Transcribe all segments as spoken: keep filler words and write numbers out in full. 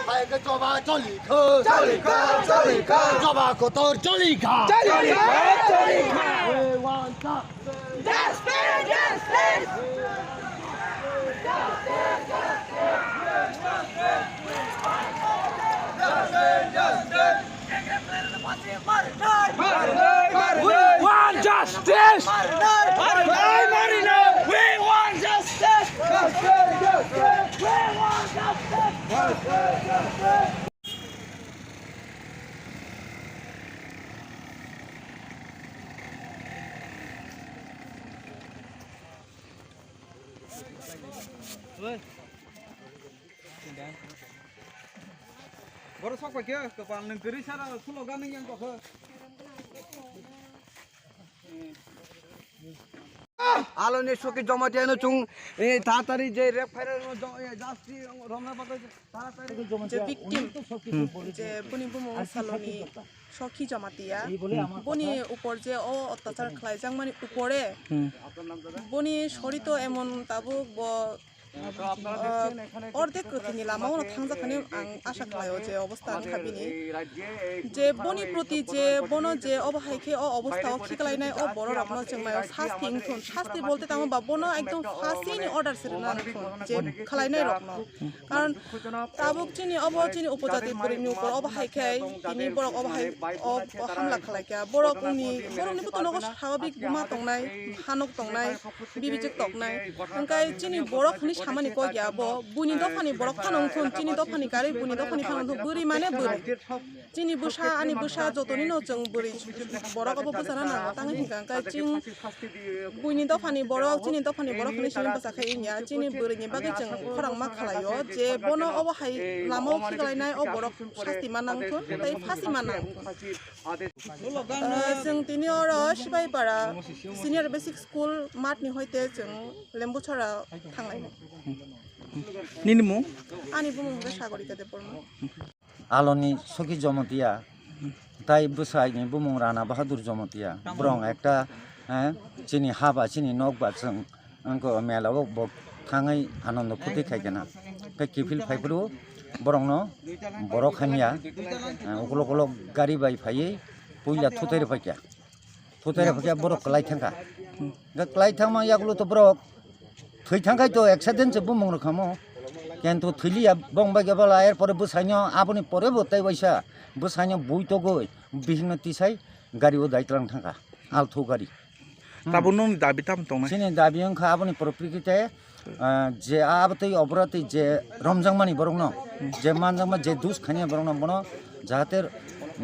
Hai ke choba choli kha. Choli kha, choli kha. Choba kotor choli kha. Choli kha, choli kha. We want justice. Justice, justice. We want justice! We want justice! We want justice! Borok sok pai khe kwpal nwng kwrwi sara sulo ganwi yang kok. Aloni Soki Jamatia no chung, eh, tatari je rep phairok no jo-, eh, jasti romna bagwi tatari. Je victim, je boni bumung Saloni Soki Jamatia, boni upor je o otyachar khlaijak mani upore, boni sori to emon tabuk bo, ah, ordek kwthwini lama o no thangjak hwnwi ang asha khlaio je obostha wngkha bini. Je boni proti je bono je obo hai khe o obostha o khiklainai o borok rokno chwng mai o sasti wngthun, sasti bolte tamo ba bono ekdom phasini order se rwna wngthun je khlainai rokno. Karon tabuk chini obo chini upojati bwrwini upor obo hai khe tini borok obo hai o, o hamla khlai kha. Borokni, borokni buto nogo swababik buma tongnai, hanok tongnai, bibijik tongnai. Hwnkhe chini borok hwnwi samani kok ya bo, buini dophani borok phano wngthun, chini dophani karwi buini dophani phano wngthun, bwrwi mane bwrwi. Chini bwsa, ani bwsa jotoni no chwng bwrwi borok obo bwsana nango, tangwi hwnkha hwnkhe chwng buini dophani borok, chini dophani borok hwnwi simi bwsa khe wngya, chini bwrwini bagwi chwng khorang ma khlaio je bono obo hai lama o khiklainai o borok sasti ma nangthun tei phasi ma nangthun. Ah, chwng tini oro Sipaipara Senior Basic School math ni hoite chwng Lembuchora thanglai. Nini mung? Ani bumung hwnkhe Sagorika Debbarma. Aloni Soki Jomotia, tai bwsaini bumung Rana Bahadur Jomotia. Borok ekta, eh, chini haba, chini nokba chwng wngkha o mela o bo thangwi anondo phuti khai kana. Tei kiphil phaiphuru borokno borok hamya, eh, ukolok ukolok gari bai phaiwi puila thutai rw phaikha. Thutai rw phaikha borok kwlai thangkha. Hwnkhe kwlai thangma yagulo to borok thwi thangkhai to accident se bumung rwkhamo. Kintu thwiliya bong bai khe bwla, er pore bwsaino aboni pore bo tei waisa bwsaino bui togwi bihikno tisai gari o dai tlang thangkha. Althu gari. Tabuk nokni dabi tamo tongnai? Chini dabi wngkha aboni pore prikite, ah, je abo tei obora tei je romjakmani borokno, je manjakma, je dus khainai borokno, bono jahate,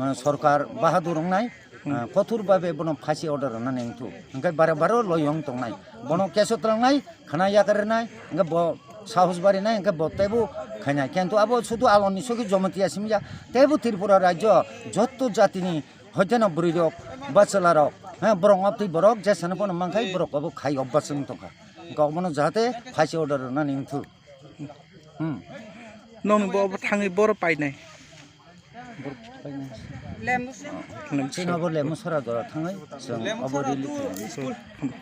ah, sorkar bahadur wngnai, ah, kothor babe bono phasi order rwnani wngthuk. Hwnkhe bare baro loyong tongnai. Bono keso tlangnai, khana yakar rwnai, hwnkhe bo sahos barinai, hwnkhe bo teibo khainai. Kintu abo sudu Aloni Soki Jomotia simya, teibo Tripura rajyo jotto jatini hoiteno bwrwirok, bachwlarok, he, borok obtwi borok jesano phano mankhai borok obo khai obas wng tongkha. Hwnkhe obono jahate phasi order rwnani wngthuk. Hmm. Nokni bo obo thangwi boro painai. Boro painai. Lem-, Chini obo Lembuchora jora thangwi chwng obo rili khainai.